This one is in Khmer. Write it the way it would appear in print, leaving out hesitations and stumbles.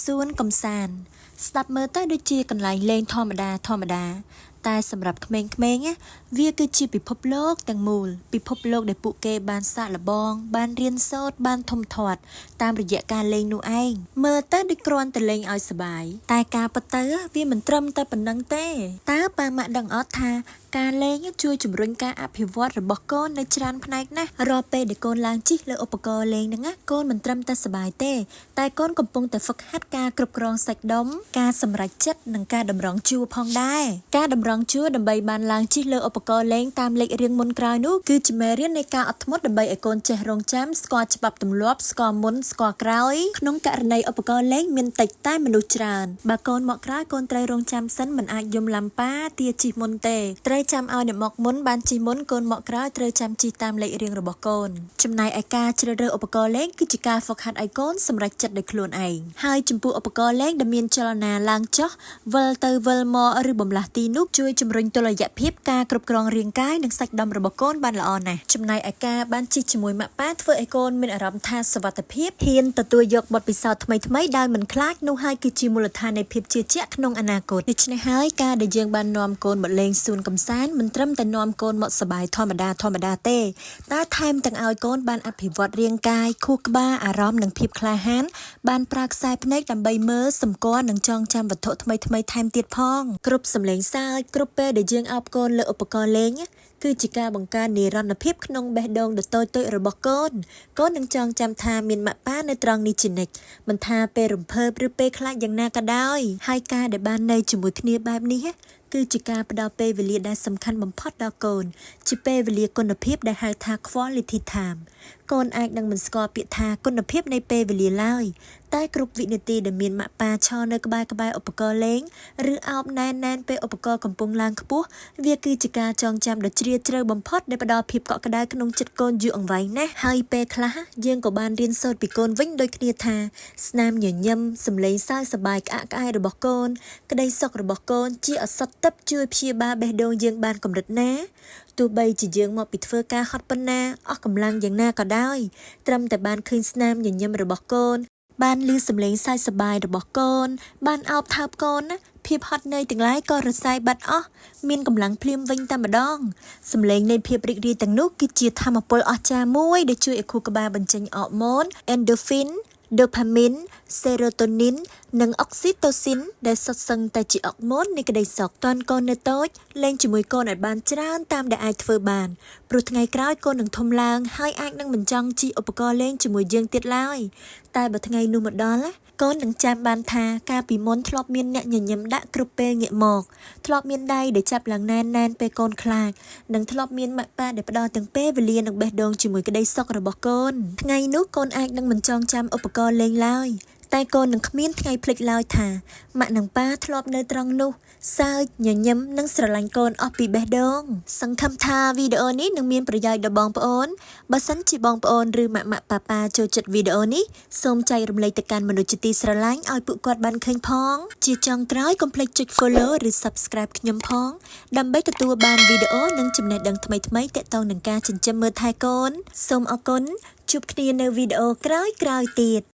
សួនកំសាន្តស្ដាប់មើលទៅដូចជាកន្លែងលេងធម្មតាធម្មតា តែសម្រាប់ក្មេងៗណាវាគឺជាពិភពលោកទាំងមូលពិភពលោកដែលពួកគេបានសាកល្បង បានរៀនសូត្របានធំធាត់តាមរយៈការលេងនោះឯងមើលទៅដូចគ្រាន់តែលេងឲ្យសប្បាយតែការពិតទៅវាមិនត្រឹមតែប៉ុណ្ណឹងទេតើប៉ាម៉ាក់ដឹងអត់ថាការលេងជួយជំរុញការអភិវឌ្ឍរបស់កូននៅច្រើនផ្នែកណាស់រាល់ពេលដែលកូនឡើងជិះលើឧបករណ៍លេងហ្នឹងណាកូនមិនត្រឹមតែសប្បាយទេ តែកូនកំពុងតែហ្វឹកហាត់ការគ្រប់គ្រងសាច់ដុំការសម្រេចចិត្តនិងការតម្រង់ជួរផងដែរការតម្រង់ជួរដើម្បីបានឡើងជិះលើឧបករណ៍លេងតាមលេខរៀងមុនក្រោយនោះគឺជាមេរៀននៃការអត់ធ្មត់ដើម្បីឲ្យកូនចេះរងចាំស្គាល់ច្បាប់ទម្លាប់ស្គាល់មុនស្គាល់ក្រោយក្នុងករណីឧបករណ៍លេងមានតិចតែមនុស្សច្រើនបើកូនមកក្រោយកូនត្រូវរងចាំសិនមិនអាចយំឡាំប៉ាទាជិះមុនទេត្រូវចាំឲ្យអ្នកមកមុនបានជិះមុនកូនមកក្រោយត្រូវចាំជិះតាមលេខរៀងរបស់កូនចំណែកឯការជ្រើសរើសឧបករណ៍លេងគឺជាការហ្វឹកហាត់ឲ្យកូនសម្រេចចិត្តដោយខ្លួនឯងហើយចំពោះឧបករណ៍លេងដែលមានចលនាឡើងចុះវិលទៅវិលមកឬបំលាស់ទីនោះជួយជំរុញតុល្យភាពការគ្រប់គ្រងរាងកាយនិងសាច់ដុំរបស់កូនបានល្អណាស់ចំណែកឯការបានជិះជាមួយម៉ាក់ប៉ាធ្វើឲ្យកូនមានអារម្មណ៍ថាសុវត្ថិភាពហ៊ានទទួលយកបទពិសោធន៍ថ្មីៗដោយមិនខ្លាចនោះហើយគឺជាមូលដ្ឋាននៃភាពជឿជាក់ក្នុងអនាគតដូច្នេះហើយការដែលយើងបាននាំកូនមកលេងសួនកំសាន្តមិនត្រឹមតែនាំកូនមកសប្បាយធម្មតាធម្មតាទេតែថែមទាំងឲ្យកូនបានអភិវឌ្ឍរាងកាយខួរក្បាលអារម្មណ៍និងភាពក្លាហានបានប្រើខ្សែភ្នែកដើម្បីមើលសម្គាល់និងចងចាំវត្ថុថ្មីៗថែមទៀតផងគ្រប់សម្លេងសើចគ្រប់ពេលដែលយើងអោបកូនលើឧបករណ៍លេងគឺជាការបង្កើននិរន្តរភាពក្នុងបេះដូងដ៏តូចៗរបស់កូនកូននឹងចងចាំថាមានម៉ាក់ប៉ានៅត្រង់នេះជានិច្ចមិនថាពេលរំភើបឬពេលខ្លាចយ៉ាងណាក៏ដោយហើយការដែលបាននៅជាមួយគ្នាបែបនេះគឺជាការផ្ដល់ពេលវេលាដែលសំខាន់បំផុតដល់កូនជាពេលវេលាគុណភាពដែលហៅថា quality time កូនអាចនឹងមិនស្គាល់ពាក្យថាគុណភាពនៃពេលវេលាឡើយតែគ្រប់វិនាទីដែលមានម៉ាក់ប៉ាឈរនៅក្បែរក្បែរឧបករណ៍លេងឬអោបណែនណែនពេលឧបករណ៍កំពុងឡើងខ្ពស់វាគឺជាការចងចាំដ៏ជ្រាលជ្រៅបំផុតដែលផ្ដល់ភាពកក់ក្ដៅក្នុងចិត្តកូនយូរអង្វែងណាស់ហើយពេលខ្លះយើងក៏បានរៀនសូត្រពីកូនវិញដូចគ្នាថាស្នាមញញឹមសម្លេងសើចសប្បាយក្អាកក្អាយរបស់កូនក្តីសុខរបស់កូនជាឱសថទិព្វជួយព្យាបាលបេះដូងយើងបានកម្រិតណាទោះបីជាយើងមកពីធ្វើការហត់ប៉ុណ្ណាអស់កម្លាំងយ៉ាងណាក៏ដោយត្រឹមតែបានឃើញស្នាមញញឹមរបស់កូន បានឮសំឡេងសើចសប្បាយរបស់កូន បានអោបថើបកូនណាភាពហត់នឿយទាំងឡាយក៏រសាយបាត់អស់មានកម្លាំងភ្លាមវិញតែម្ដងសំឡេងនៃភាពរីករាយទាំងនោះគឺជាថាមពលអស្ចារ្យមួយដែលជួយឲ្យខួរក្បាលបញ្ចេញអរម៉ូន endorphin dopamine serotonin និង oxytocin ដែលសុទ្ធសឹងតែជាអរម៉ូននៃក្តីសុខតន់កូននៅតូចលេងជាមួយកូនឲ្យបានច្រើនតាមដែលអាចធ្វើបានព្រោះថ្ងៃក្រោយកូននឹងធំឡើងហើយអាចនឹងមិនចង់ជិះឧបករណ៍លេងជាមួយយើងទៀតឡើយតែបើថ្ងៃនោះមកដល់ណាកូននឹងចាំបានថាកាលពីមុនធ្លាប់មានអ្នកញញឹមដាក់គ្រប់ពេលងាកមកធ្លាប់មានដៃដែលចាប់ឡើងណែនណែនពេលកូនខ្លាចនិងធ្លាប់មានម៉ាក់ប៉ាដែលផ្ដល់ទាំងពេលវេលានិងបេះដូងជាមួយក្តីសុខរបស់កូនថ្ងៃនោះកូនអាចនឹងមិនចងចាំឧបករណ៍លេងឡើយតែកូននឹងគ្មានថ្ងៃភ្លេចឡើយថាម៉ាក់និងប៉ាធ្លាប់នៅត្រង់នោះសើចញញឹមនិងស្រឡាញ់កូនអស់ពីបេះដូងសង្ឃឹមថាវីដេអូនេះនឹងមានប្រយោជន៍ដល់បងប្អូនបើសិនជាបងប្អូនឬម៉ាក់ម៉ាក់ប៉ាប៉ាចូលចិត្តវីដេអូនេះសូមចែករំលែកទៅកាន់មនុស្សជាទីស្រឡាញ់ឲ្យពួកគាត់បានឃើញផងជាចុងក្រោយកុំភ្លេចចុច follow ឬ subscribe ខ្ញុំផងដើម្បីទទួលបានវីដេអូនិងចំណេះដឹងថ្មីៗទាក់ទងនឹងការចិញ្ចឹមមើលថែកូនសូមអរគុណជួបគ្នានៅវីដេអូក្រោយៗទៀត។